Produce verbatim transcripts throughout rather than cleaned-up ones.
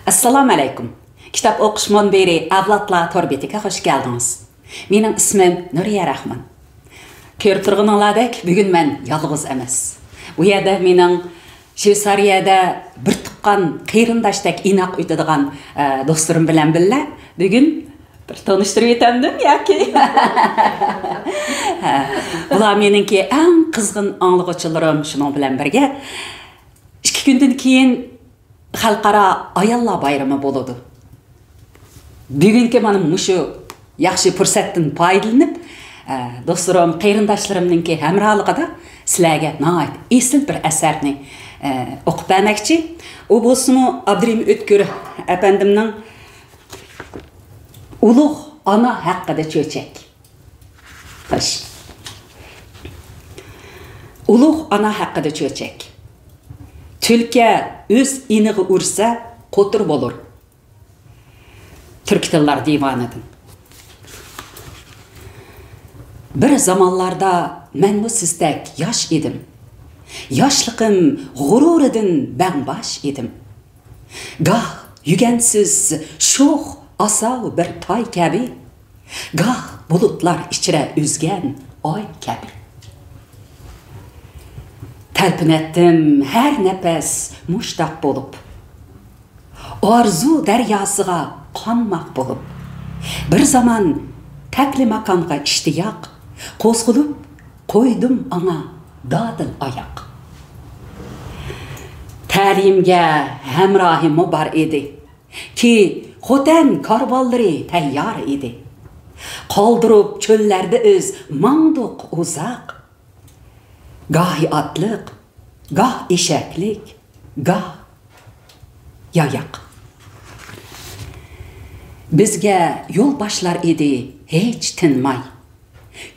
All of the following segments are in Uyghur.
ئەسسالامۇ ئەلەيكۇم. كىتاب ئوقۇش مۇنبىرى ئەۋلادلار تور بېتىگە خۇش كەلدىڭىز. مېنىڭ ئىسمىم نۇرىيە رەھمان. كۆرۈپ تۇرغىنىڭلاردەك، بۈگۈن مەن يالغۇز ئەمەس. بۇ يەردە مېنىڭ شۋېتسارىيەدە بىر تۇغقان قېرىنداشتەك ئىناق ئۆتىدىغان، ئە، دوستلىرىم بىلەن بىللە بۈگۈن بىر تونۇشتۇرۇپ ئۆتەمدىم ياكى؟ ھە، بۇلار مېنىڭكى ئەڭ قىزغىن ئاڭلىغۇچىلىرىم. شۇنىڭ بىلەن بىرگە، ئىككى كۈندىن كېيىن خەلقئارا ئاياللار بايرىمى بولىدۇ. بۈگۈنكى مانا مۇشۇ ياخشى پۇرسەتتىن پايدىلىنىپ، ئە، دوستلىرىم، قېرىنداشلىرىمنىڭكى ھەمراھلىقىدا سىلەرگە ناھايىتى ئېسىل بىر ئەسەرنى، ئە، ئوقۇپ بەرمەكچى. ئۇ بولسىمۇ ئابدۇرېھىم ئۆتكۈر ئەپەندىمنىڭ ئۇلۇغ ئانا ھەققىدە چۆچەك. خوش. ئۇلۇغ ئانا ھەققىدە چۆچەك. تۈلكە ئۆز ئىنىغا ئۇرسا، قوتۇر بولۇر. تۈركىي تىللار دىۋانىدىن. بىر زامانلاردا مەنمۇ سىزدەك ياش ئىدىم. ياشلىقىم غۇرۇرىدىن بەڭباش ئىدىم. گاھ يۈگەنسىز شوخ ئاساۋ بىر تاي كەبى، گاھ بۇلۇتلار ئىچرە ئۈزگەن ئاي كەبى. تەلپۈنەتتىم ھەر نەپەس مۇشتاق بولۇپ، ئارزۇ دەرياسىغا قانماق بولۇپ. بىر زامان تەكلىماكانغا ئىشتىياق، قوزغىلىپ قويدۇم ئاڭا دادىل ئاياق. تەلىيىمگە ھەمراھىممۇ بار ئىدى. كى خوتەن كارۋانلىرى تەييار ئىدى. قالدۇرۇپ چۆللەردە ئىز ماڭدۇق ئۇزاق. گاھى ئاتلىق، گاھ ئېشەكلىك، گاھ ياياق. بىزگە يول باشلار ئىدى ھېچ تىنماي.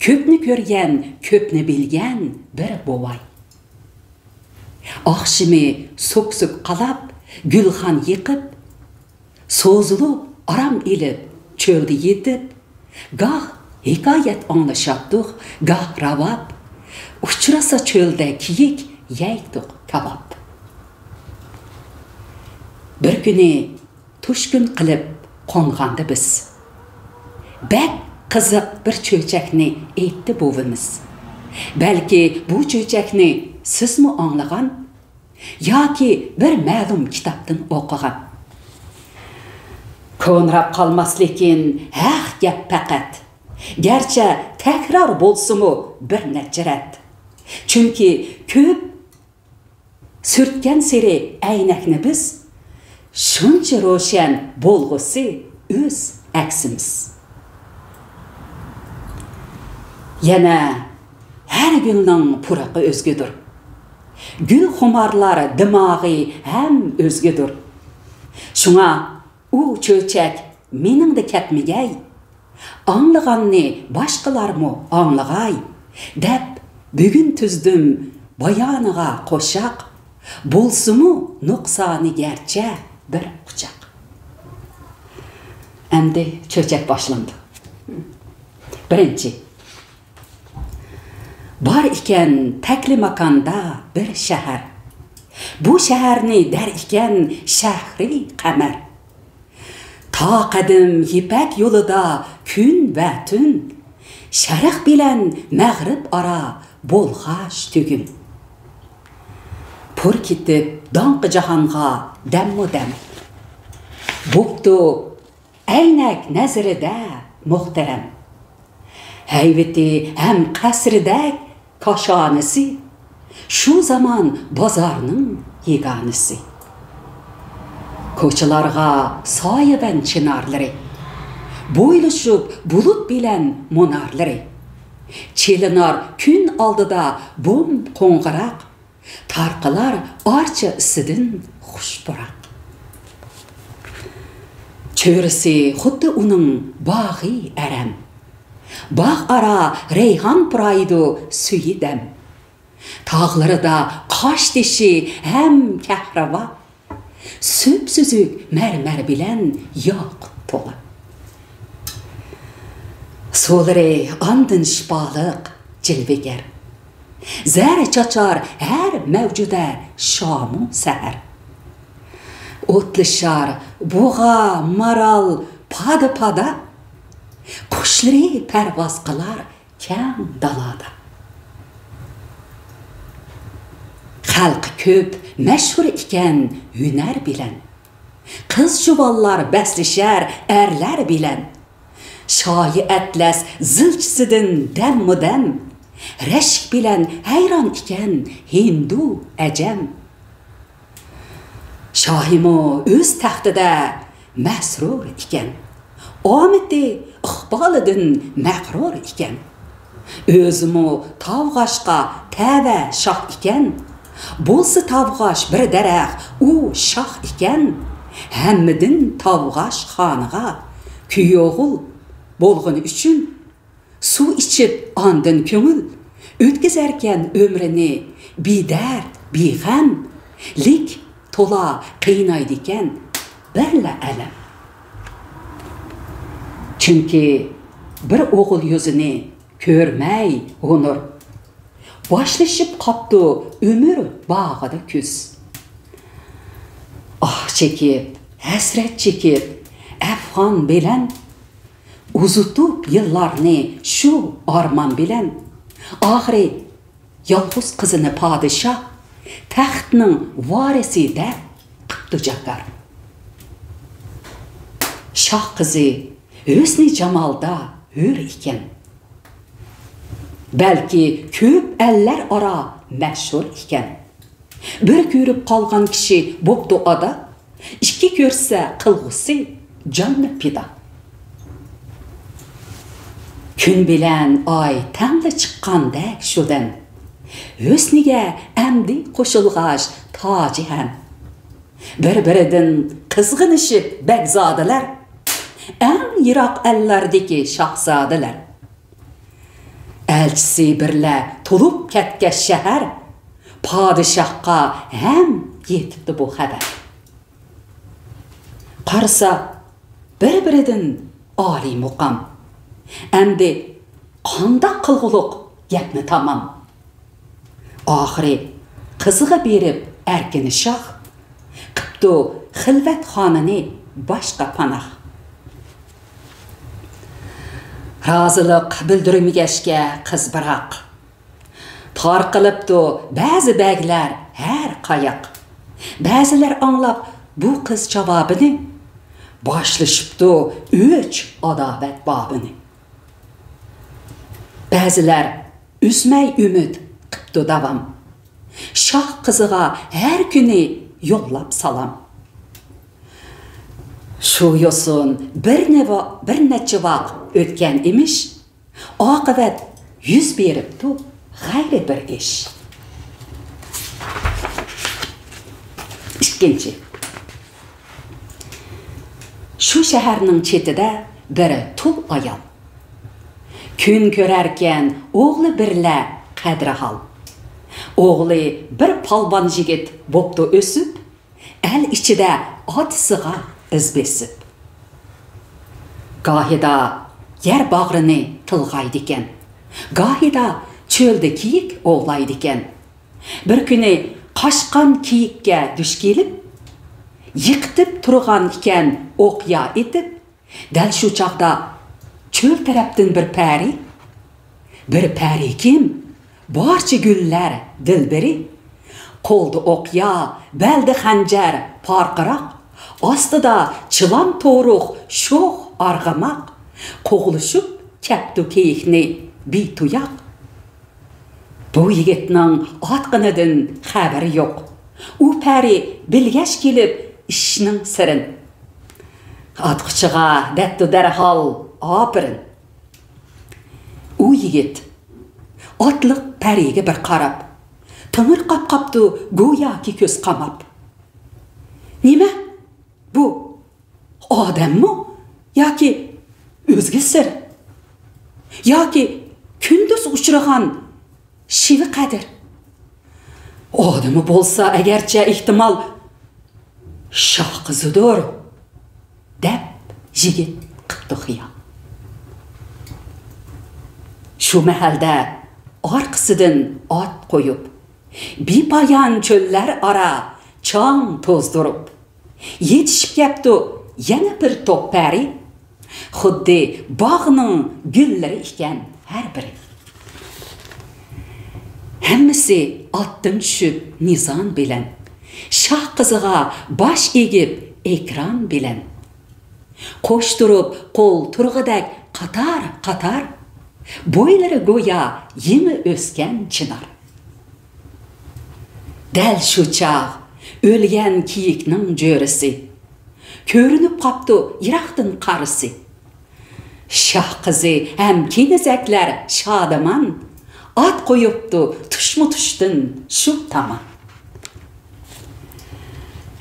كۆپنى كۆرگەن، كۆپنى بىلگەن بىر بوۋاي. ئاخشىمى سوپسۇپ قالاپ، گۈلخان يېقىپ، سوزۇلۇپ ئارام ئېلىپ، چۆلدە يېتىپ، گاھ ھېكايەت ئاڭلىشاتتۇق، گاھ راۋاب. ئۇچرىسا چۆلدە كېيىك، يەيتتۇق كاۋاپ. بىر كۈنى توشقۇن قىلىپ قونغاندا بىز، بەك قىزىق بىر چۆچەكنى ئېيتتى بوۋىمىز. بەلكى بۇ چۆچەكنى سىزمۇ ئاڭلىغان ياكى بىر مەلۇم كىتابتىن ئوقۇغان. كونىراپ قالماس لېكىن ھەق گەپ پەقەت، گەرچە تەكرار بولسىمۇ بىر نەچچە رەت. چۈنكى كۆپ سۈرتكەنسېرى ئەينەكنى بىز، شۇنچە روشەن بولغۇسى ئۆز ئەكسىمىز. يەنە ھەر گۈلنىڭ پۇرىقى ئۆزگىدۇر. گۈلخۇمارلار دىماغى ھەم ئۆزگىدۇر. شۇڭا ئۇ چۆچەك مېنىڭدە كەتمىگەي، ئاڭلىغاننى باشقىلارمۇ ئاڭلىغاي، دەپ بۈگۈن تۈزدۈم بايانىغا قوشاق، بولسىمۇ نۇقسانى گەرچە بىر قۇچاق. ئەمدى چۆچەك باشلىنىدۇ. بىرىنچى. بار ئىكەن تەكلىماكاندا بىر شەھەر. بۇ شەھەرنى دەر ئىكەن شەھرى قەمەر. تا قەدىم يىپەك يولىدا كۈن ۋە تۈن، شەرق بىلەن مەغرىب ئارا بولغاچ تۈگۈن. پۇر كېتىپ داڭقى جاھانغا دەممۇ دەم. بوپتۇ ئەينەك نەزىرىدە مۇھتەرەم. ھەيۋىتى ھەم قەسرىدەك كاشانىسى، شۇ زامان بازارنىڭ يېگانىسى. كوچىلارغا سايىۋەن چىنارلىرى، بويلىشىپ بۇلۇت بىلەن مۇنارلىرى. چېلىنار كۈن ئالدىدا بوم قوڭغۇراق، تارقىلار ئارچا ئىسىدىن خۇش پۇراق. چۆرىسى خۇددى ئۇنىڭ باغى ئەرەم. باغ ئارا رەيھان پۇرايدۇ سۈيى دەم. تاغلىرىدا قاشتېشى ھەم كەھرىۋا. سۈپسۈزۈك مەرمەر بىلەن ياقۇت تولا. سۇلىرى ئاندىن شىپالىق، جىلۋىگەر. زەر چاچار ھەر مەۋجۇدە شامۇ سەھەر. ئوتلىشار بۇغا، مارال پادا-پادا، قۇشلىرى پەرۋاز قىلار كەڭ دالادا. خەلقى كۆپ، مەشھۇر ئىكەن ھۈنەر بىلەن، قىز-جۇۋانلار بەسلىشەر ئەرلەر بىلەن. شاھى ئەتلەس زىلچىسىدىن دەممۇدەم، رەشك بىلەن ھەيران ئىكەن ھىندۇ، ئەجەم. شاھىمۇ ئۆز تەختىدە مەسرۇر ئىكەن، ئامىتى ئىقبالىدىن مەغرۇر ئىكەن. ئۆزىمۇ تاۋغاشقا تەۋە شاھ ئىكەن. بولسا تاۋغاش بىر دەرەخ، ئۇ شاخ ئىكەن. ھەممىدىن تاۋغاش خانىغا كۈيئوغۇل بولغىنى ئۈچۈن، سۇ ئىچىپ ئاندىن كۆڭۈل، ئۆتكۈزەركەن ئۆمرىنى بىدەرد، بىغەم، لىك تولا قىينايدىكەن بىرلا ئەلەم. چۈنكى بىر ئوغۇل يۈزىنى كۆرمەي ھونۇر، باشلىشىپ قاپتۇ ئۆمۈر باغىدا كۈز. ئاھ چېكىپ، ھەسرەت چېكىپ، ئەپغان بىلەن، ئۇزىتىپ يىللارنى شۇ ئارمان بىلەن، ئاخىرى يالغۇز قىزىنى پادىشاھ، تەختنىڭ ۋارىسى دەپ قىپتۇ جاكار. شاھ قىزى ھۆسنى جامالدا ھۆر ئىكەن. بەلكى كۆپ ئەللەر ئارا مەشھۇر ئىكەن. بىر كۆرۈپ قالغان كىشى بوپتۇ ئادا، ئىككى كۆرسە قىلغۇسى جاننى پىدا. كۈن بىلەن ئاي تەڭلا چىققاندەك شۇ دەم، ھۆسنىگە ئەمدى قوشۇلغاچ تاجى ھەم. بىر-بىرىدىن قىزغىنىشىپ بەگزادىلەر، ئەڭ يىراق ئەللەردىكى شاھزادىلەر. ئەلچىسى بىرلە تولۇپ كەتكەچ شەھەر، پادىشاھقا ھەم يېتىپتۇ بۇ خەۋەر. قارىسا، بىر-بىرىدىن ئالىي مۇقام. ئەمدى قانداق قىلغۇلۇق گەپنى تامام؟ ئاخىرى قىزىغا بېرىپ ئەركىنى شاھ، قىپتۇ خىلۋەتخانىنى باشقا پاناھ. رازىلىق بىلدۈرمىگەچكە قىز بىراق، تارقىلىپتۇ بەزى بەگلەر ھەر قاياق. بەزىلەر ئاڭلاپ بۇ قىز جاۋابىنى، باشلىشىپتۇ ئۆچ ئاداۋەت بابىنى. بەزىلەر ئۈزمەي ئۈمىد قىپتۇ داۋام، شاھ قىزىغا ھەر كۈنى يوللاپ سالام. شۇ يوسۇن بىر نەۋا-، بىر نەچچە ۋاق ئۆتكەن ئىمىش، ئاقىۋەت يۈز بېرىپتۇ غەيرىي بىر ئىش. ئىككىنچى. شۇ شەھەرنىڭ چېتىدە بىر تۇل ئايال. كۈن كۆرەركەن ئوغلى بىرلە قەدرىھال. ئوغلى بىر پالۋان يىگىت بوپتۇ ئۆسۈپ، ئەل ئىچىدە ئاتىسىغا ئىز بېسىپ. گاھىدا يەر باغرىنى تىلغايدىكەن، گاھىدا چۆلدە كىيىك ئوۋلايدىكەن. بىر كۈنى قاچقان كىيىككە دۇچ كېلىپ، يىقىتىپ تۇرغان ئىكەن ئوقيا ئېتىپ. دەل شۇ چاغدا چۆل تەرەپتىن بىر پەرى، بىر پەرى كىم؟ بارچە گۈللەر دىلبىرى. قولدا ئوقيا، بەلدە خەنجەر پارقىراق، ئاستىدا چىلان تورۇق شوخ ئارغىماق، قوغلىشىپ كەپتۇ كېيىكنى بىتۇياق. بۇ يىگىتنىڭ ئاتقىنىدىن خەۋىرى يوق. ئۇ پەرى بىلگەچ كېلىپ ئىشنىڭ سىرىن، ئاتقۇچىغا دەپتۇ دەرھال ئاپىرىن. ئۇ يىگىت ئاتلىق پەرىگە بىر قاراپ، تېڭىرقاپ قاپتۇ گوياكى كۆز قاماپ. نېمە؟ بۇ ئادەممۇ ياكى ئۆزگە سىر؟ ياكى كۈندۈز ئۇچرىغان شىۋە قەدىر؟ ئادىمى بولسا ئەگەرچە ئېھتىمال، شاھ قىزىدۇر، دەپ يىگىت قىپتۇ خىيال. شۇ مەھەلدە ئارقىسىدىن ئات قويۇپ، بىپايان چۆللەر ئارا چاڭ توزدۇرۇپ، يېتىشىپ كەپتۇ يەنە بىر توپ پەرى. خۇددى باغنىڭ گۈللىرى ئىكەن ھەر بىرى. ھەممىسى ئاتتىن چۈشۈپ نىزام بىلەن، شاھ قىزىغا باش ئېگىپ ئېكران بىلەن. قوش تۇرۇپ قول تۇرغۇدەك قاتار-قاتار، بويلىرى گويا يېڭى ئۆسكەن چىنار. دەل شۇ چاغ ئۆلگەن كېيىكنىڭ جۆرىسى، كۆرۈنۈپ قاپتۇ يىراقتىن قارىسى. شاھ قىزى ھەم كېنىزەكلەر شادىمان، ئات قويۇپتۇ تۇشمۇ تۇشتىن شۇ تامان.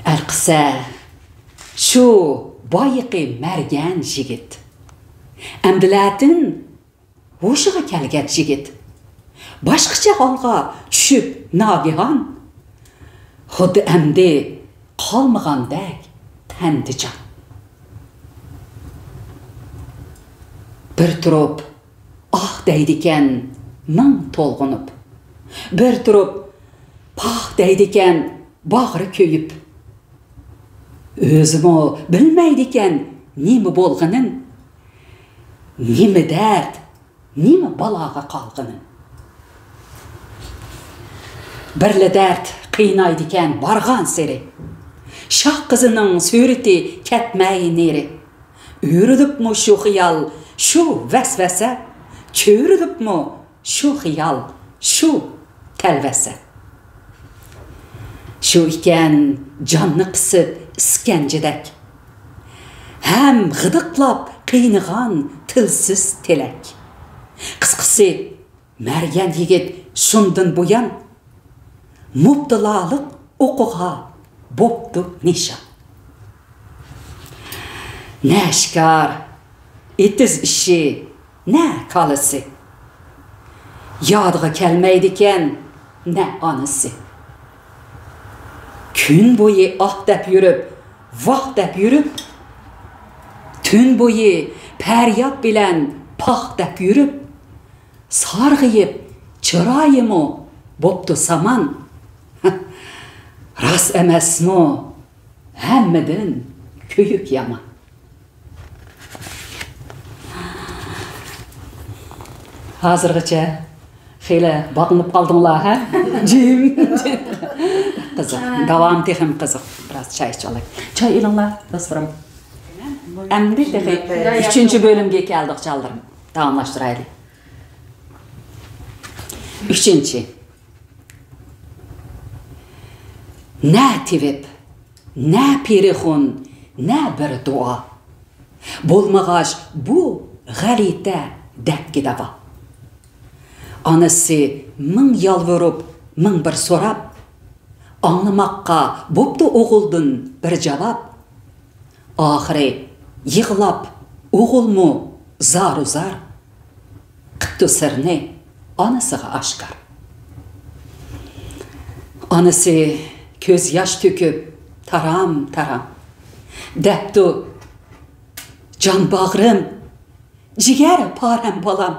ئەلقىسە، شۇ بايىقى مەرگەن يىگىت، ئەمدىلەتىن ھوشىغا كەلگەن يىگىت باشقىچە ھالغا چۈشۈپ ناگىھان، خۇددى ئەمدى قالمىغاندەك تەندە جان. بىر تۇرۇپ ئاھ دەيدىكەن مىڭ تولغىنىپ، بىر تۇرۇپ پاھ دەيدىكەن باغرى كۆيۈپ. ئۆزىمۇ بىلمەيدىكەن نېمە بولغىنىن، نېمە دەرد، نېمە بالاغا قالغىنىن. بىرلا دەرد قىينايدىكەن بارغانسېرى، شاھ قىزىنىڭ سۈرىتى كەتمەي نېرى. ئۆرۈلۈپمۇ شۇ خىيال، شۇ ۋەسۋەسە، چۆرۈلۈپمۇ شۇ خىيال، شۇ تەلۋەسە. شۇ ئىكەن جاننى قىسىپ ئىسكەنجىدەك، ھەم غىدىقلاپ قىينىغان تىلسىز تىلەك. قىسقىسى، مەرگەن يىگىت شۇندىن بۇيان، مۇپتىلالىق ئوقىغا بوپتۇ نىشان. نە شىكار، ئېتىز ئىشى، نە كالىسى. يادىغا كەلمەيدىكەن نە ئانىسى. كۈن بويى ئاھ دەپ يۈرۈپ، ۋاھ دەپ يۈرۈپ، تۈن بويى پەرياد بىلەن پاھ دەپ يۈرۈپ، سارغىيىپ چىرايىمۇ بوپتۇ سامان. راست ئەمەسمۇ ھەممىدىن كۆيۈك يامان. ھازىرغىچە خېلى باغلىنىپ قالدىڭلار، ھە؟ جىم، جىم. قىزىق. داۋام تېخىمۇ قىزىق. بىراز چاي ئىچىۋالاي. چاي ئېلىڭلار، دوستلىرىم. ئەمدى تېخى ئۈچىنچى بۆلۈمگە كەلدۇق، جانلىرىم. داۋاملاشتۇرايلى. ئۈچىنچى. نە تېۋىپ، نە پىرىخۇن، نە بىر دۇئا. بولمىغاچ بۇ غەلىتە دەپكە داۋا. ئانىسى مىڭ يالۋۇرۇپ، مىڭ بىر سوراپ، ئاڭلىماققا بوپتۇ ئوغۇلدىن بىر جاۋاب. ئاخىرى يىغلاپ ئوغۇلمۇ زارۇ زار، قىپتۇ سىرنى ئانىسىغا ئاشكار. ئانىسى كۆز ياش تۆكۈپ تارام-تارام دەپتۇ، جان باغرىم، جىگەر پارەم بالام،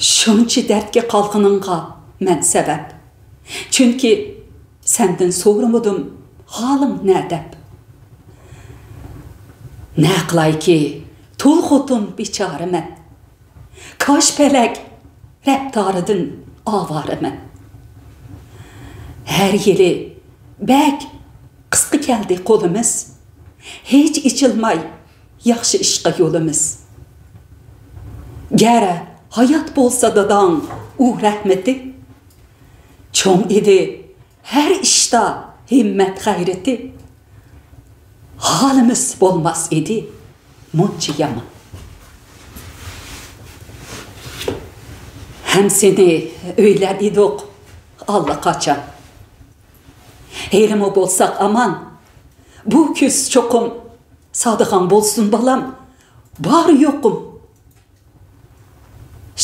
شۇنچە دەردكە قالغىنىڭغا مەن سەۋەب. چۈنكى سەندىن سورىمىدىم ھالىڭ نە دەپ. نە قىلايكى، تۇل خوتۇن بىچارە مەن. كاش پەلەك رەپتارىدىن ئاۋارە مەن. ھەر يىلى بەك قىسقا كەلدى قولىمىز، ھېچ ئېچىلماي ياخشى ئىشقا يولىمىز. گەر ھايات بولسا داداڭ ئۇ رەھمىتى، چوڭ ئىدى ھەر ئىشتا ھىممەت غەيرىتى. ھالىمىز بولماس ئىدى مۇنچە يامان. ھەم سېنى ئۆيلەر ئىدۇق ئاللىقاچان. ھېلىمۇ بولساق ئامان، بۇ كۈز چوقۇم سادىقاڭ بولسۇن بالام، بار يوقۇم.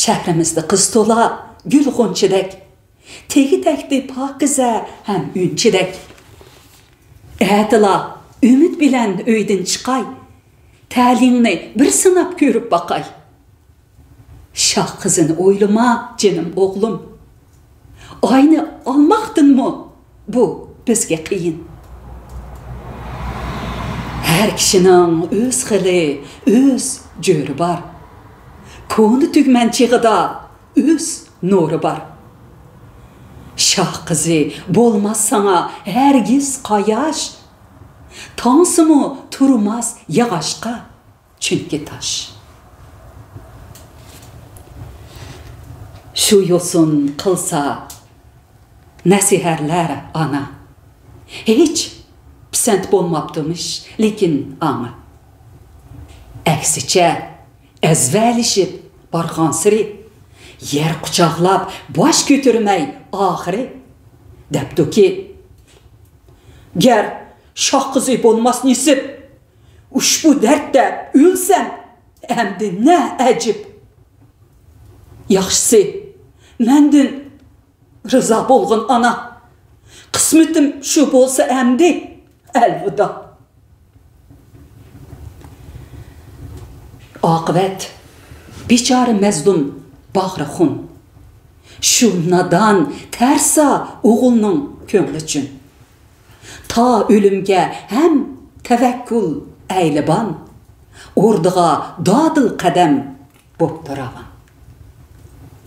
شەھىرىمىزدە قىز تولا گۈل غۇنچىدەك، تېگى تەكتى پاكىزە ھەم ئۈنچىدەك. ئەتىلا ئۈمىد بىلەن ئۆيدىن چىقاي، تەلىيىڭنى بىر سىناپ كۆرۈپ باقاي. شاھ قىزىنى ئويلىما، جېنىم ئوغلۇم. ئاينى ئالماقتىنمۇ بۇ بىزگە قىيىن. ھەر كىشىنىڭ ئۆز خىلى، ئۆز جۆرى بار. كونا تۈگمەن چېغىدا ئۆز نۇرى بار. شاھ قىزى بولماس ساڭا ھەرگىز قاياش، تاڭسىمۇ تۇرماس ياغاچقا، چۈنكى تاش. شۇ يوسۇن قىلسا نەسىھەتلەر ئانا، ھېچ پىسەنت بولماپتىمىش لېكىن ئاڭا. ئەكسىچە، ئەزۋەرلىشىپ بارغانسېرى، يەر قۇچاقلاپ باش كۆتۈرمەي ئاخىرى دەپتۇكى، گەر شاھ قىزى بولماس نېسىپ، ئۇشبۇ دەردتە ئۆلسەم ئەمدى نە ئەجىب. ياخشىسى، مەندىن رىزا بولغىن ئانا، قىسمىتىم شۇ بولسا ئەمدى ئەلۋىدا. ئاقىۋەت، بىچارە مەزلۇم باغرى خۇن، شۇ نادان تەرسا ئوغۇلنىڭ كۆڭلى ئۈچۈن. تا ئۆلۈمگە ھەم تەۋەككۈل ئەيلىبان، ئوردىغا دادىل قەدەم بوپتۇ راۋان.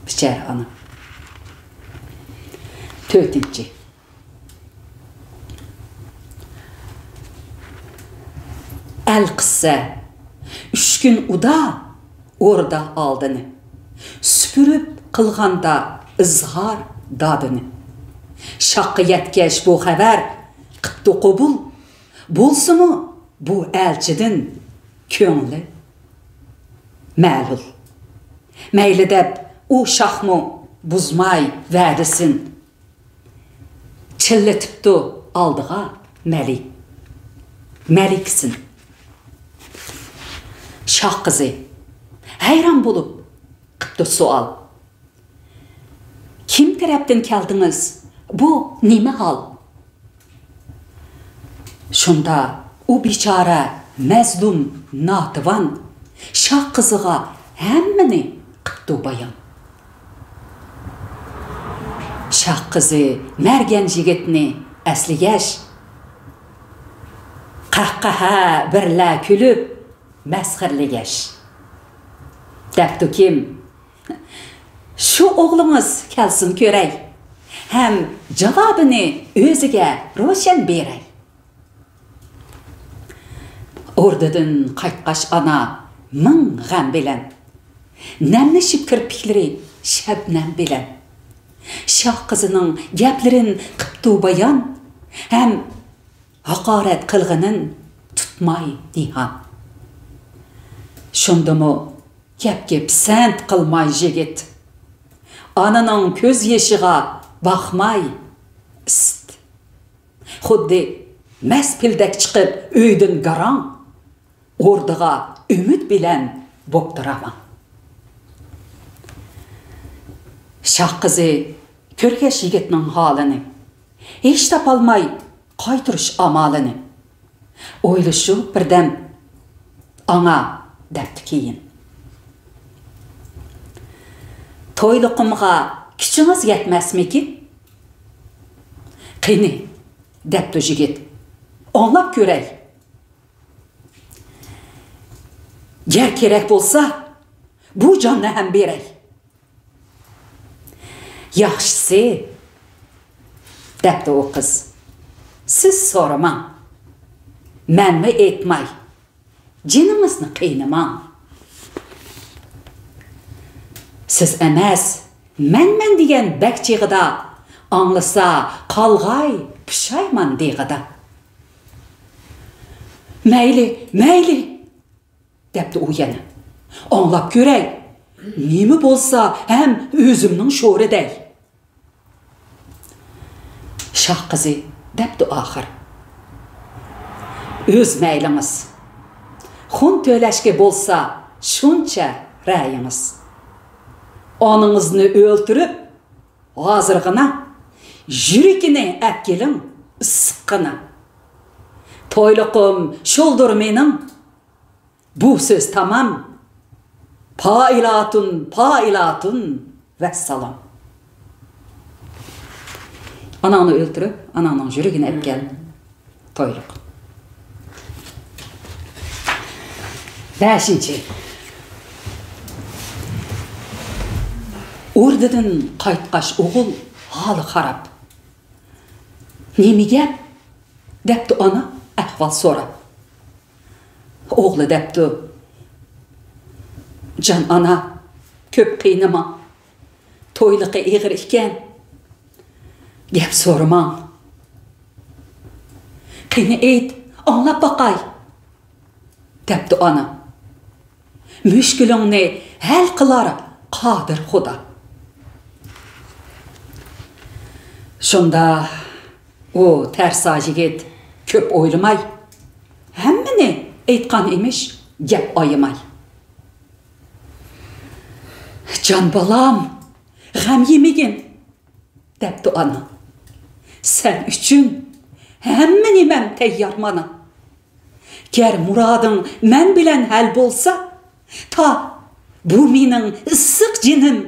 بىچارە ئانا. تۆتىنچى. ئەلقىسسە، ئۈچ كۈن ئۇدا ئوردا ئالدىنى، سۈپۈرۈپ قىلغاندا ئىزھار دادىنى. شاھقا يەتكەچ بۇ خەۋەر قىپتۇ قوبۇل، بولسىمۇ بۇ ئەلچىدىن كۆڭلى مەلۇل. مەيلى دەپ ئۇ شاھمۇ بۇزماي ۋەدىسىن، چىللىتىپتۇ ئالدىغا مەلىك، مەلىكىسىن. شاھ قىزى ھەيران بولۇپ قىپتۇ سوئال، كىم تەرەپتىن كەلدىڭىز؟ بۇ نېمە ھال؟ شۇندا ئۇ بىچارە مەزلۇم ناتىۋان شاھ قىزىغا ھەممىنى قىپتۇ بايان. شاھ قىزى مەرگەن يىگىتنى ئەسلىگەچ، قەھقەھە بىرلە كۈلۈپ مەسخىرىلىگەچ، دەپتۇ كىم، شۇ ئوغلىڭىز كەلسۇن كۆرەي، ھەم جاۋابىنى ئۆزىگە روشەن بېرەي. ئوردىدىن قايتقاچ ئانا مىڭ غەم بىلەن، نەملىشىپ كىرپىكلىرى شەبنەم بىلەن. شاھ قىزىنىڭ گەپلىرىن قىپتۇ بايان، ھەم ھاقارەت قىلغىنىن تۇتماي نىھان. شۇندىمۇ گەپكە پىسەنت قىلماي يىگىت، ئانىنىڭ كۆز يېشىغا باقماي ئىسىت. خۇددى مەس پىلدەك چىقىپ ئۆيدىن گاراڭ، ئوردىغا ئۈمىد بىلەن بوپتۇ راۋان. شاھ قىزى كۆرگەچ يىگىتنىڭ ھالىنى، ھېچ تاپالماي قايتۇرۇش ئامالىنى ئويلىشىپ بىردەم ئاڭا دەپتۇ كېيىن، تويلۇقۇمغا كۈچىڭىز يەتمەسمىكىن؟ قېنى، دەپتۇ يىگىت، ئاڭلاپ كۆرەي. گەر كېرەك بولسا، بۇ جاننى ھەم بېرەي. ياخشىسى، دەپتۇ ئۇ قىز، سىز سورىماڭ، مەنمۇ ئېيتماي، جېنىڭىزنى قىينىماڭ. سىز ئەمەس، مەنمەن دېگەن بەگ چېغىدا، ئاڭلىسا قالغاي پۇشايمان دېغىدا. مەيلى، مەيلى، دەپتۇ ئۇ يەنە. ئاڭلاپ كۆرەي، نېمە بولسا ھەم ئۆزۈمنىڭ شورى دەي. شاھ قىزى دەپتۇ ئاخىر، ئۆز مەيلىڭىز. خۇن تۆلەشكە بولسا شۇنچە رەيىڭىز. ئانىڭىزنى ئۆلتۈرۈپ، ھازىرغىنا يۈرىكىنى ئەپكېلىڭ ئىسسىققىنا. تويلۇقۇم شۇلدۇر مېنىڭ، بۇ سۆز تامام. پائىلاتۇن، پائىلاتۇن، ۋەسسالام. ئاناڭنى ئۆلتۈرۈپ، ئاناڭنىڭ يۈرىكىنى ئەپكەل، تويلۇق. بەشىنچى. ئوردىدىن قايتقاچ ئوغۇل ھالى خاراب. «نېمە گەپ؟» دەپتۇ ئانا ئەھۋال سوراپ. ئوغلى دەپتۇ: «جان ئانا، كۆپ قىينىماڭ. تويلۇقى ئېغىر ئىكەن. گەپ سورىماڭ.» «قېنى ئېيت، ئاڭلاپ باقاي.» دەپتۇ ئانا. «مۈشكۈلۈڭنى ھەل قىلار قادىر خۇدا.» شۇندا ئۇ تەرسا يىگىت كۆپ ئويلىماي، ھەممىنى ئېيتقان ئىمىش گەپ ئايىماي. «جان بالام، غەم يېمىگىن.» دەپتۇ ئانا. «سەن ئۈچۈن ھەممە نېمەم تەييار مانا. گەر مۇرادىڭ مەن بىلەن ھەل بولسا، تا بۇ مېنىڭ ئىسسىق جېنىم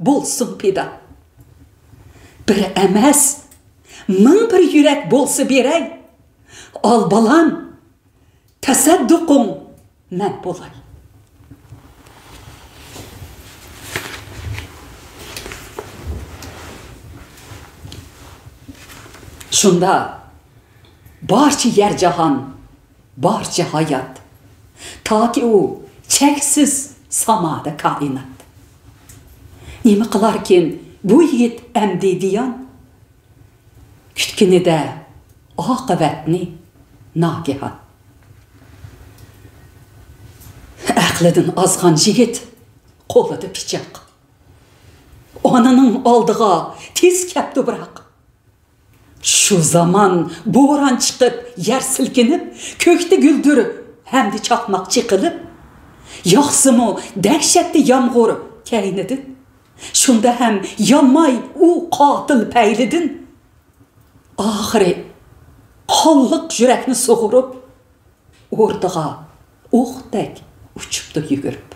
بولسۇن پىدا. بىر ئەمەس، مىڭ بىر يۈرەك بولسا بېرەي. ئال بالام، تەسەددۇقۇڭ مەن بولاي.» شۇندا بارچە يەر جاھان، بارچە ھايات، تاكى ئۇ چەكسىز سامادا كائىنات. نېمە قىلاركىن بۇ يىگىت ئەمدى دىيان؟ كۈتكىنىدە ئاقىۋەتنى ناگىھان. ئەقلىدىن ئازغان يىگىت قولىدا پىچاق. ئانىنىڭ ئالدىغا تېز كەپتۇ بىراق. شۇ زامان بوران چىقىپ، يەر سىلكىنىپ، كۆكتە گۈلدۈر ھەمدە چاقماق چېقىلىپ، ياغسىمۇ دەھشەتتە يامغۇر كەينىدىن. شۇندا ھەم يانماي ئۇ قاتىل پەيلىدىن. ئاخىرى قانلىق يۈرەكنى سۇغۇرۇپ، ئوردىغا ئوقتەك ئۇچۇپتۇ يۈگۈرۈپ.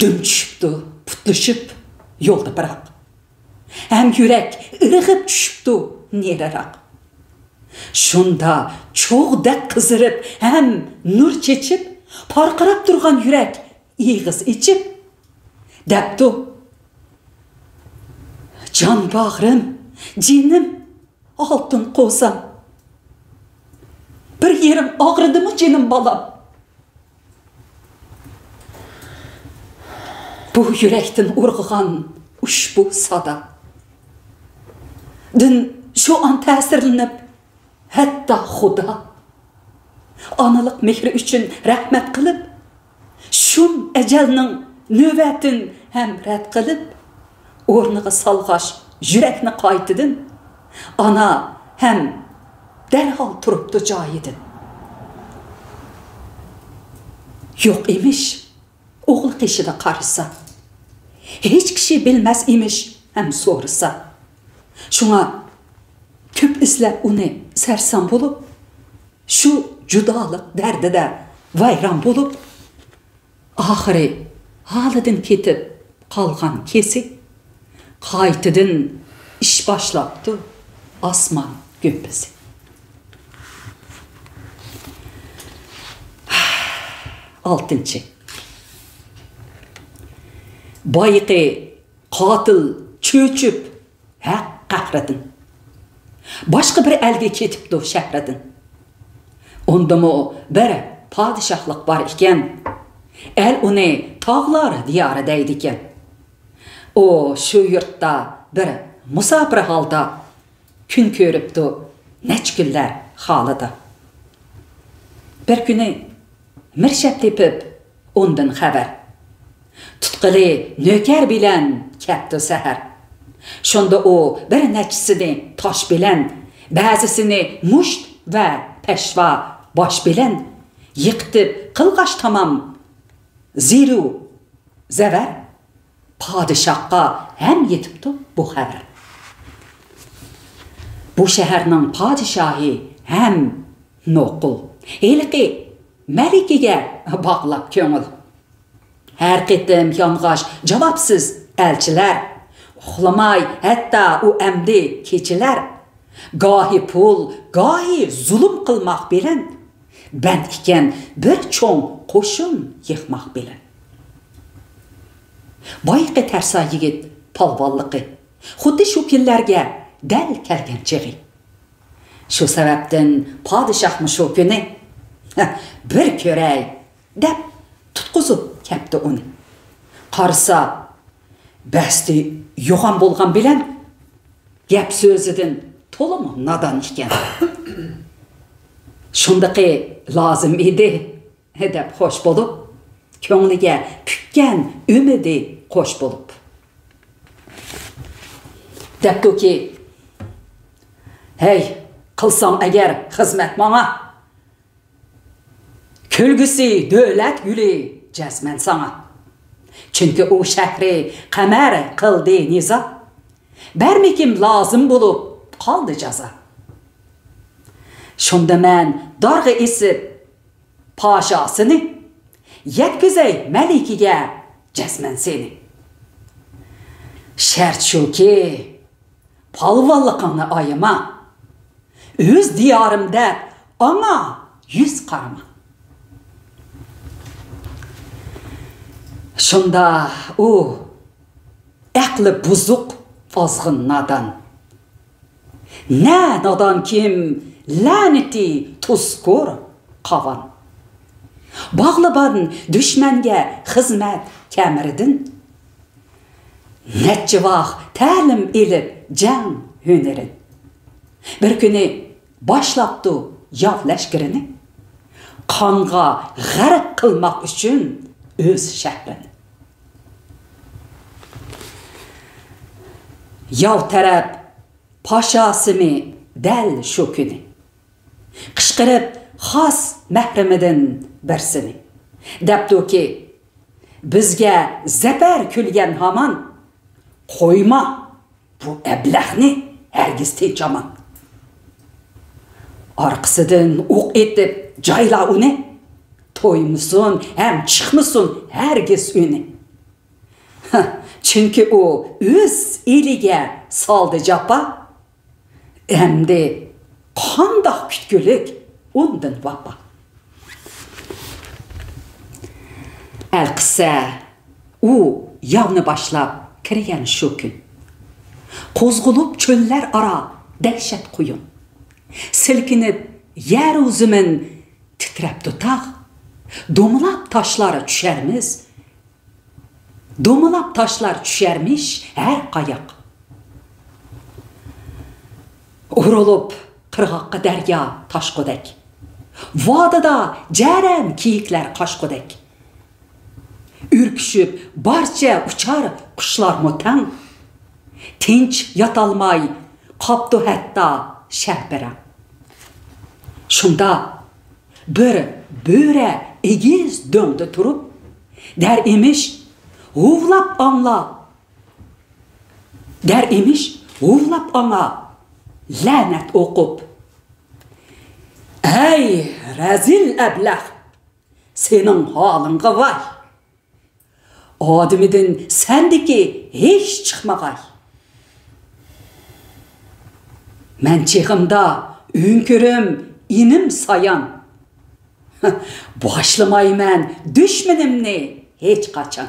دۈم چۈشۈپتۇ پۇتلىشىپ يولدا بىراق. ھەم يۈرەك ئىرغىپ چۈشۈپتۇ نېرىراق. شۇندا چوغدەك قىزىرىپ ھەم نۇر چېچىپ، پارقىراپ تۇرغان يۈرەك ئېغىز ئېچىپ دەپتۇ: «جان باغرىم، جېنىم، ئالتۇن قوزام. بىر يېرىڭ ئاغرىدىمۇ جېنىم بالام؟» بۇ يۈرەكتىن ئۇرغۇغان ئۇشبۇ سادا دىن شۇ ئان تەسىرلىنىپ، ھەتتا خۇدا ئانىلىق مېھرى ئۈچۈن رەھمەت قىلىپ، شۇم ئەجەلنىڭ نۆۋەتىن ھەم رەت قىلىپ، ئورنىغا سالغاچ يۈرەكنى قايتىدىن، ئانا ھەم دەرھال تۇرۇپتۇ جايىدىن. يوق ئىمىش ئوغلى قېشىدا قارىسا، ھېچ كىشى بىلمەس ئىمىش ھەم سورىسا. شۇڭا كۆپ ئىزلەپ ئۇنى سەرسان بولۇپ، شۇ جۇدالىق دەردىدە ۋەيران بولۇپ، ئاخىرى ھالىدىن كېتىپ قالغان كېسى، قايتىدىن ئىش باشلاپتۇ ئاسمان گۈمبىزى. ئالتىنچى. بايىقى قاتىل چۆچۈپ ھەق قەھرىدىن، باشقا بىر ئەلگە كېتىپتۇ شەھرىدىن. ئۇندىمۇ بىر پادىشاھلىق بار ئىكەن. ئەل ئۇنى تاغلار دىيارى دەيدىكەن. ئۇ شۇ يۇرتتا بىر مۇساپىر ھالدا كۈن كۆرۈپتۇ نەچچە كۈنلەر خالىدا. بىر كۈنى مىرشەپ تېپىپ ئۇندىن خەۋەر، تۇتقىلى نۆكەر بىلەن كەپتۇ سەھەر. شۇندا ئۇ بىر نەچچىسىنى تاش بىلەن، بەزىسىنى مۇشت ۋە پەشۋا باش بىلەن يىقىتىپ قىلغاچ تامام زېرۇ زەۋەر. پادىشاھقا ھەم يېتىپتۇ بۇ خەۋەر. بۇ شەھەرنىڭ پادىشاھى ھەم نوقۇل، ھېلىقى مەلىكىگە باغلاپ كۆڭۈل. ھەر قېتىم يانغاچ جاۋابسىز ئەلچىلەر، ئۇخلىماي ھەتتا ئۇ ئەمدى كېچىلەر. گاھى پۇل، گاھى زۇلۇم قىلماق بىلەن، بەند ئىكەن بىر چوڭ قوشۇن يىغماق بىلەن. بايىقى تەرسا يىگىت پالۋانلىقى خۇددى شۇ كۈنلەرگە دەل كەلگەن چېغى. شۇ سەۋەبتىن پادىشاھمۇ شۇ كۈنى، «بىر كۆرەي» دەپ تۇتقۇزۇپ كەپتۇ ئۇنى. قارىسا، بەستى يوغان بولغان بىلەن، گەپ سۆزىدىن تولىمۇ نادان ئىكەن. شۇندىقى لازىم ئىدى، دەپ خوش بولۇپ، كۆڭلىگە پۈككەن ئۈمىدى قوش بولۇپ. دەپتۇكى، «ھەي، قىلساڭ ئەگەر خىزمەت ماڭا، كۈلگۈسى دۆلەت گۈلى جەزمەن ساڭا. چۈنكى ئۇ شەھىرى قەمەر قىلدى نىزا. بەرمىكىم لازىم بولۇپ قالدى جازا. شۇندا مەن دارغا ئېسىپ پاشاسىنى، يەتكۈزەي مەلىكىگە جەزمەن سېنى. شەرت شۇكى، پالۋانلىقىڭنى ئايىما. ئۆز دىيارىم دەپ ئاڭا يۈز قارىما.» شۇندا ئۇ، ئەقلى بۇزۇق، ئازغىن، نادان. نە نادان كىم، لەنىتى تۇزكور قاۋان. باغلىبان دۈشمەنگە خىزمەت كەمىرىدىن. نەچچە ۋاق تەلىم ئېلىپ جەڭ ھۈنىرىن. بىر كۈنى باشلاپتۇ ياۋ لەشكىرىنى، قانغا غەرق قىلماق ئۈچۈن ئۆز شەھىرىنى. ياۋ تەرەپ پاشاسىمۇ دەل شۇ كۈنى قىچقىرىپ خاس مەھرىمىدىن بىرسىنى، دەپتۇكى، «بىزگە زەپەر كۈلگەن ھامان، قويما بۇ ئەبلەخنى ھەرگىز تىنچ ئامان. ئارقىسىدىن ئوق ئېتىپ جايلا ئۇنى، تويمىسۇن ھەم چىقمىسۇن ھەرگىز ئۈنى.» چۈنكى ئۇ ئۆز ئېلىگە سالدى جاپا. ئەمدى قانداق كۈتكۈلۈك ئۇندىن ۋاپا؟ ئەلقىسە، ئۇ ياۋنى باشلاپ كىرگەن شۇ كۈن. قوزغىلىپ چۆللەر ئارا دەھشەت قۇيۇن. سىلكىنىپ يەرۇ زېمىن، تىترەپتۇ تاغ. دومىلاپ تاشلار چۈشەرمىش، دومىلاپ تاشلار چۈشەرمىش ھەر قاياق. ئۇرۇلۇپ قىرغاققا دەريا تاشقۇدەك، ۋادىدا جەرەن كېيىكلەر قاچقۇدەك. ئۈركۈشۈپ بارچە ئۇچار قۇشلارمۇ تەڭ، تىنچ ياتالماي قاپتۇ ھەتتا شەپىرەڭ. شۇندا بىر بۆرە ئېگىز دۆڭدە تۇرۇپ، دەر ئېمىش، ھۇۋلاپ ئاڭلا، دەر ئېمىش، ھۇۋلاپ ئاڭا لەنەت ئوقۇپ، «ئەي رەزىل ئەبلەخ، سېنىڭ ھالىڭغا ۋاي! ئادىمىدىن سەندىكى ھېچ چىقمىغاي. مەن چېغىمدا ئۆڭكۈرۈم ئىنىم سايان، باشلىمايمەن دۈشمىنىمنى ھېچقاچان.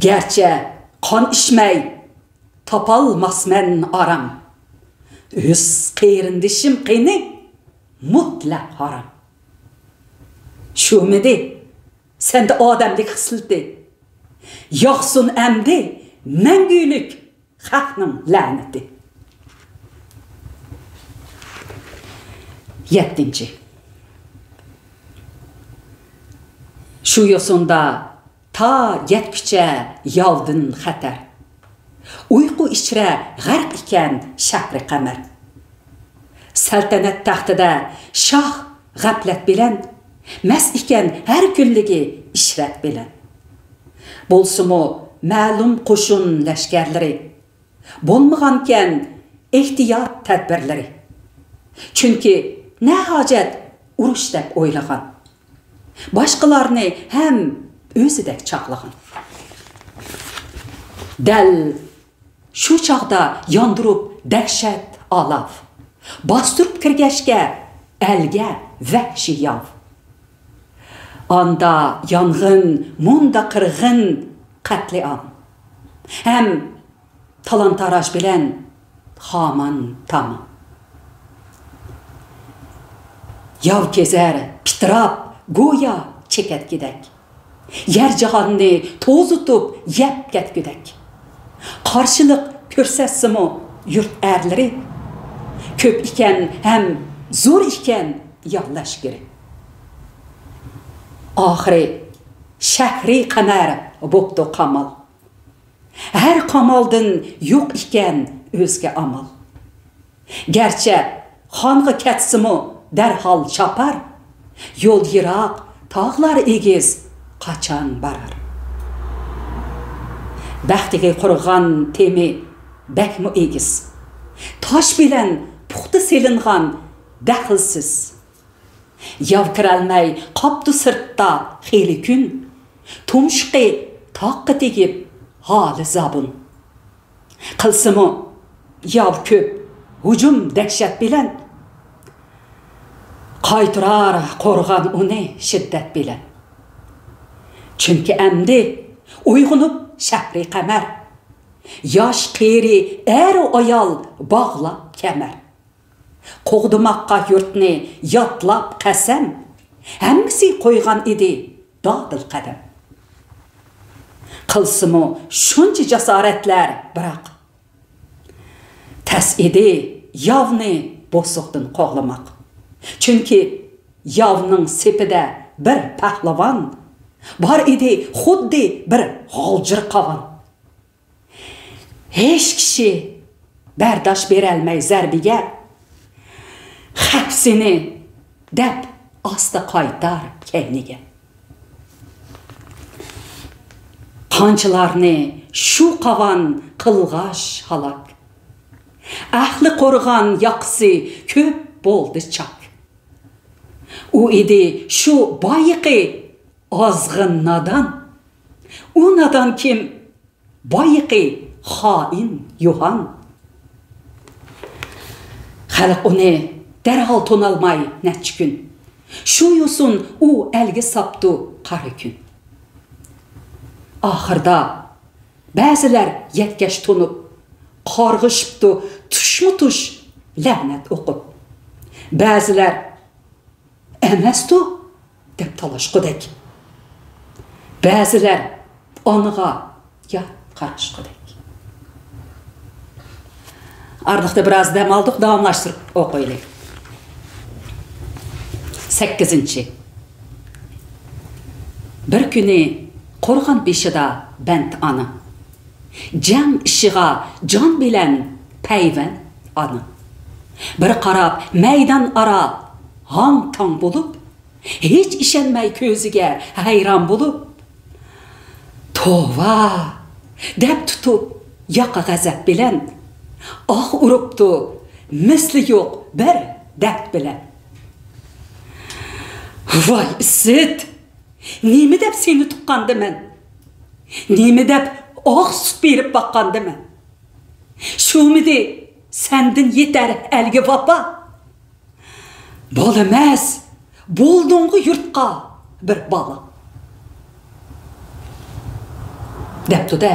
گەرچە قان ئىچمەي تاپالماسمەن ئارام، ئۆز قېرىندىشىم قېنى مۇتلەق ھارام. شۇمىدى سەندە ئادەملىك خىسلىتى؟ ياغسۇن ئەمدى مەڭگۈلۈك خەقنىڭ لەنىتى.» يەتتىنچى. شۇ يوسۇندا تا يەتكۈچە ياۋدىن خەتەر، ئۇيقۇ ئىچرە غەرق ئىكەن شەھرى قەمەر. سەلتەنەت تەختىدە شاھ غەپلەت بىلەن، مەست ئىكەن ھەر كۈنلۈكى ئىشرەت بىلەن. بولسىمۇ مەلۇم قوشۇن لەشكەرلىرى، بولمىغانكەن ئېھتىيات تەدبىرلىرى. چۈنكى نە ھاجەت ئۇرۇش دەپ ئويلىغان، باشقىلارنى ھەم ئۆزىدەك چاغلىغان. دەل شۇ چاغدا ياندۇرۇپ دەھشەت ئالاۋ، باستۇرۇپ كىرگەچكە ئەلگە ۋەھشىي ياۋ. ئاندا يانغىن، مۇندا قىرغىن قەتلىئام ھەم تالان-تاراج بىلەن خامان تامام. ياۋ كېزەر پىتىراپ گويا چېكەتكىدەك. يەر جاھاننى توزۇتۇپ يەپ كەتكۈدەك. قارشىلىق كۆرسەتسىمۇ يۇرت ئەرلىرى، كۆپ ئىكەن ھەم زور ئىكەن ياۋ لەشكىرى. ئاخىرى شەھرى قەمەر بوپتۇ قامال. ھەر قامالدىن يوق ئىكەن ئۆزگە ئامال. گەرچە خانغا كەتسىمۇ دەرھال چاپار، يول يىراق، تاغلار ئېگىز، قاچان بارار؟ بەختىگە قۇرغان تېمى بەكمۇ ئېگىز. تاش بىلەن پۇختا سېلىنغان دەخلىسىز. ياۋ كىرەلمەي قاپتۇ سىرتتا خېلى كۈن. تۇمشۇقى تاغقا تېگىپ ھالى زابۇن. قىلسىمۇ ياۋ كۆپ ھۇجۇم دەھشەت بىلەن، قايتۇرار قورغان ئۇنى شىددەت بىلەن. چۈنكى ئەمدى ئويغىنىپ شەھرى قەمەر، ياش قېرى ئەرۇ ئايال باغلاپ كەمەر. قوغدىماققا يۇرتنى يادلاپ قەسەم، ھەممىسى قويغان ئىدى دادىل قەدەم. قىلسىمۇ شۇنچە جاسارەتلەر بىراق، تەس ئىدى ياۋنى بوسۇغىدىن قوغلىماق. چۈنكى ياۋنىڭ سېپىدە بىر پەھلىۋان، بار ئىدى خۇددى بىر غالجىر قاۋان. ھېچ كىشى بەرداشت بېرەلمەي زەربىگە، خەپ سېنى دەپ ئاستا قايتار كەينىگە. قانچىلارنى شۇ قاۋان قىلغاچ ھالاك. ئەھلى قورغان ياقىسى كۆپ بولدى چاك. ئۇ ئىدى شۇ بايىقى ئازغىن نادان. ئۇ نادان كىم؟ بايىقى خائىن يوھان. خەلق ئۇنى دەرھال تونالماي نەچچە كۈن. شۇ يوسۇن ئۇ ئەلگە ساپتۇ قارا كۈن. ئاخىردا بەزىلەر يەتكەچ تونۇپ، قارغىشىپتۇ تۇشمۇ تۇش لەنەت ئوقۇپ. بەزىلەر ئەمەستۇ دەپ تالاشقۇدەك. بەزىلەر ئانىغا يات قاراشقۇدەك. ئارىلىقتا بىراز دەم ئالدۇق، داۋاملاشتۇرۇپ ئوقۇيلى. سەككىزىنچى. بىر كۈنى قورغان بېشىدا بەنت ئانا. جەڭ ئىشىغا جان بىلەن پەيۋەن ئانا. بىر قاراپ مەيدان ئارا ھاڭ-تاڭ بولۇپ، ھېچ ئىشەنمەي كۆزىگە ھەيران بولۇپ، «توۋا!» دەپ تۇتۇپ ياقا غەزەپ بىلەن، ئاھ ئۇرۇپتۇ مىسلى يوق بىر دەرد بىلەن. «ۋاي ئىسىت! نېمە دەپ سېنى تۇغقاندىمەن؟ نېمە دەپ ئاق سۈت بېرىپ باققاندىمەن؟ شۇمىدى سەندىن يېتەر ئەلگە ۋاپا؟ بالا ئەمەس، بولدۇڭغۇ يۇرتقا بىر بالا.» دەپتۇ-دە،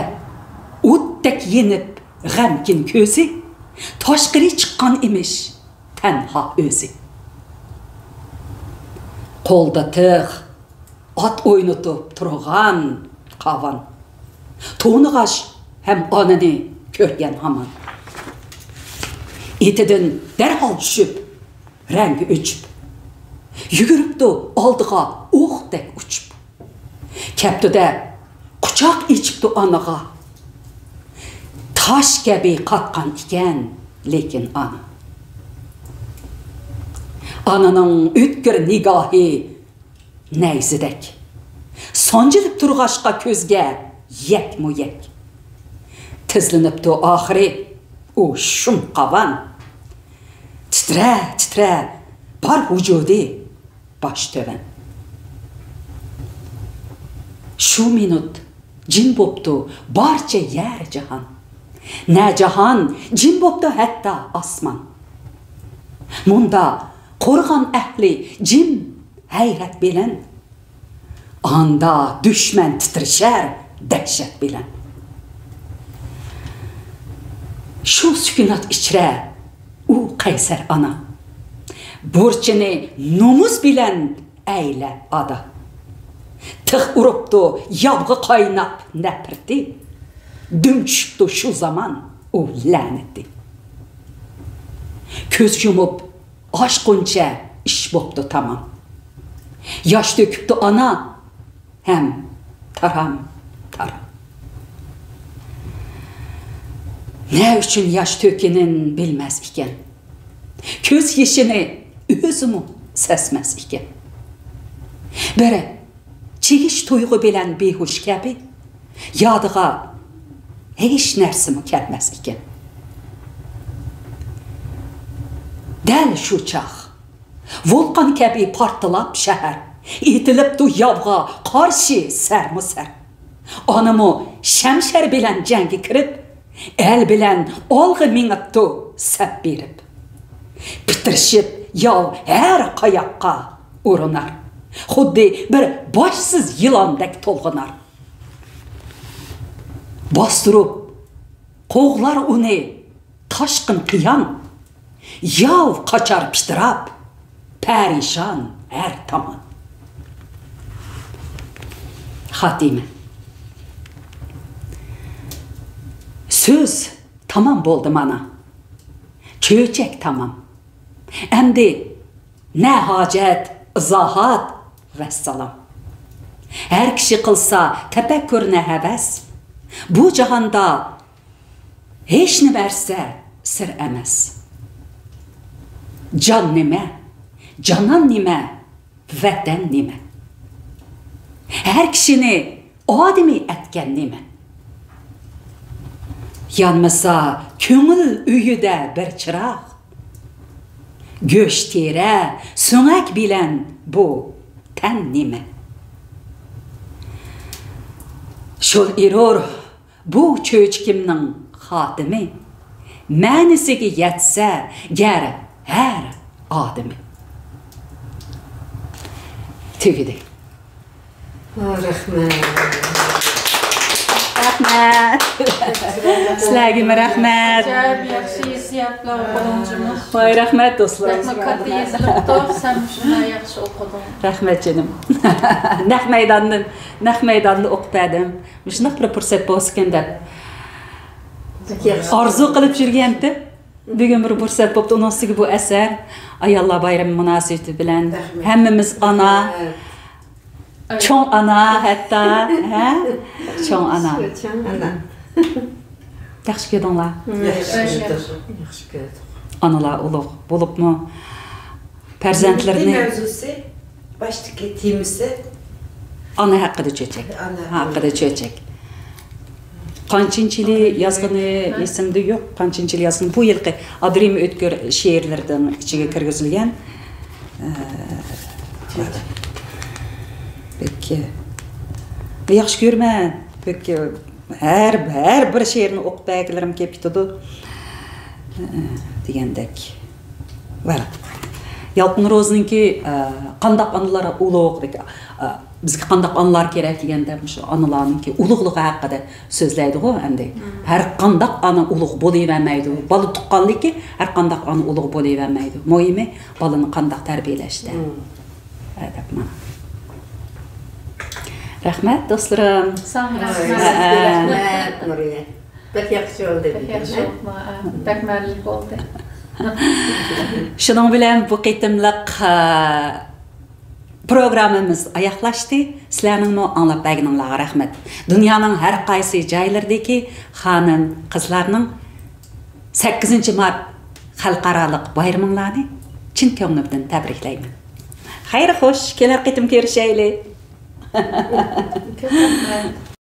ئوتتەك يېنىپ غەمكىن كۆزى، تاشقىرى چىققان ئىمىش تەنھا ئۆزى. قولدا تىغ، ئات ئوينىتىپ تۇرغان قاۋان. تونۇغاچ ھەم ئانىنى كۆرگەن ھامان. ئېتىدىن دەرھال چۈشۈپ، رەڭگى ئۆچۈپ، يۈگۈرۈپتۇ ئالدىغا ئوقتەك ئۇچۇپ. كەپتۇ-دە، قۇچاق ئېچىپتۇ ئانىغا. تاش كەبى قاتقان ئىكەن، لېكىن ئانا. ئانىنىڭ ئۆتكۈر نىگاھى نەيزىدەك. سانجىلىپ تۇرغاچقا كۆزگە يەكمۇ يەك. تىزلىنىپتۇ ئاخىرى ئۇ شۇم قاۋان. تىترە، تىترە، بار ۋۇجۇدى باش تۆۋەن. شۇ مىنۇت جىم بوپتۇ بارچە يەر جاھان. نە جاھان، جىم بوپتۇ ھەتتا ئاسمان. مۇندا قورغان ئەھلى جىم ھەيرەت بىلەن، ئاندا دۈشمەن تىترىشەر دەھشەت بىلەن. شۇ سۈكۈنات ئىچرە ئۇ قەيسەر ئانا، بۇرچىنى نومۇس بىلەن ئەيلە ئادا. تىخ ئۇرۇپتۇ ياۋغا قايناپ نەپرىتى، دۈم چۈشۈپتۇ شۇ زامان ئۇ لەنىتى. كۆز يۇمۇپ ئاچقۇنچە ئىش بوپتۇ تامام. ياش تۆكۈپتۇ ئانا ھەم تارام، تارام. نە ئۈچۈن ياش تۆككىنىن بىلمەس ئىكەن. كۆز يېشىنى ئۆزىمۇ سەزمەس ئىكەن. بىر چىگىش تۇيغۇ بىلەن بىھۇش كەبى، يادىغا ھېچ نەرسىمۇ كەلمەس ئىكەن. دەل شۇ چاغ ۋولقان كەبى پارتلاپ شەھەر، ئېتىلىپتۇ ياۋغا قارشى سەرمۇ سەر. ئانىمۇ شەمشەر بىلەن جەڭگە كىرىپ، ئەل بىلەن ئالغا مېڭىپتۇ سەپ بېرىپ. پىتىرىشىپ ياۋ ھەر قاياققا ئۇرۇنار، خۇددى بىر باشسىز يىلاندەك تولغىنار. باستۇرۇپ قوغلار ئۇنى تاشقىن قىيان، ياۋ قاچار پىتىراپ، پەرىشان ھەر تامان. خاتىمە. سۆز تامام بولدى مانا. چۆچەك تامام. ئەمدى نە ھاجەت ئىزاھات، ۋەسسالام. ھەر كىشى قىلسا تەپەككۇرنى ھەۋەس، بۇ جاھاندا ھېچنېمە بەرسە سىر ئەمەس. جان نېمە؟ جانان نېمە؟ ۋەتەن نېمە؟ ھەر كىشىنى ئادىمىي ئەتكەن نېمە؟ يانمىسا كۆڭۈل ئۆيىدە بىر چىراغ، گۆش تېرە، سۆڭەك بىلەن بۇ تەن نېمە؟ شول ئېرۇر بۇ چۆچىكىمنىڭ خاتىمى، مەنىسىگە يەتسە گەر ھەر ئادىمى. تۈگىدى. ۋا، رەھمەت. رەھمەت. سىلەرگىمۇ رەھمەت. ئاجايىپ ياخشى ھېسسىياتلار ئوقۇدۇڭ جۇمۇ. ۋاي، رەھمەت دوستلار. بەكمۇ كاتتا يېزىلىپتۇ، سەن شۇنداق ياخشى ئوقۇدۇڭ. رەھمەت جېنىم. نەق مەيداندىن، نەق مەيداندا ئوقۇپ بەردىم. مۇشۇنداق بىر پۇرسەت بولسىكەن دەپ بەك ياخشى. ئارزۇ قىلىپ يۈرگەنتىم. بۈگۈن بىر پۇرسەت بوپتۇ، ئۇنىڭ ئۈستىگە بۇ ئەسەر ئاياللار بايرىمى مۇناسىۋىتى بىلەن رەھمەت. ھەممىمىز ئانا، رەھمەت. چوڭ ئانا ھەتتا، ھە؟ چوڭ ئانا. چوڭ ئانا. ياخشى كۆردۈڭلار؟ ياخشى كۆردۇق. ياخشى كۆردۇق. ئانىلار ئۇلۇغ بولۇپمۇ پەرزەنتلىرىنى. مەۋزۇسى، باشتىكى تېمىسى. ئانا ھەققىدە چۆچەك. ئانا ھەققىدە چۆچەك. قانچىنچى يىلى يازغىنى ئېسىمدە يوق. قانچىنچى يىلى يازغىنى، بۇ يىلقى ئابدۇرېھىم ئۆتكۈر شېئىرلىرىنىڭ ئىچىگە كىرگۈزۈلگەن. ئە، بەك ياخشى كۆرىمەن. بەك ھەر، ھەر بىر شېئىرنى ئوقۇپ بەرگىلىرىم كېلىپ كېتىدۇ. ئە، دېگەندەك. ۋە يالقۇن روزىنىڭكى، ئە، قانداق ئانىلار ئۇلۇغ، ئە، بىزگە قانداق ئانىلار كېرەك دېگەندە، مۇشۇ ئانىلارنىڭكى ئۇلۇغلۇقى ھەققىدە سۆزلەيدىغۇ ئەمدى. مم. ھەر قانداق ئانا ئۇلۇغ بولۇۋەرمەيدۇ. بالا تۇغقانلىكى ھەر قانداق ئانا ئۇلۇغ بولۇۋەرمەيدۇ. مۇھىمى، بالىنى قانداق تەربىيەلەشتە. مم. ھە، دەپ مانا. رەھمەت، دوستلىرىم. ساڭا رەھمەت. ھە. رەھمەت، نۇرىيە. بەك ياخشى بولدى. بەك ياخشى بولدى. بەك مەنىلىك بولدى. شۇنىڭ بىلەن بۇ قېتىملىق، ئە، پروگراممىمىز ئاياغلاشتى. سىلەرنىڭمۇ ئاڭلاپ بەرگىنىڭلارغا رەھمەت. دۇنيانىڭ ھەر قايسى جايلىرىدىكى خانىم، قىزلارنىڭ سەككىزىنچى مارت خەلقئارالىق بايرىمىڭلارنى چىن كۆڭلۈمدىن تەبرىكلەيمەن. خەير خوش، كېلەر قېتىم كۆرۈشەيلى. كۆپ رەھمەت.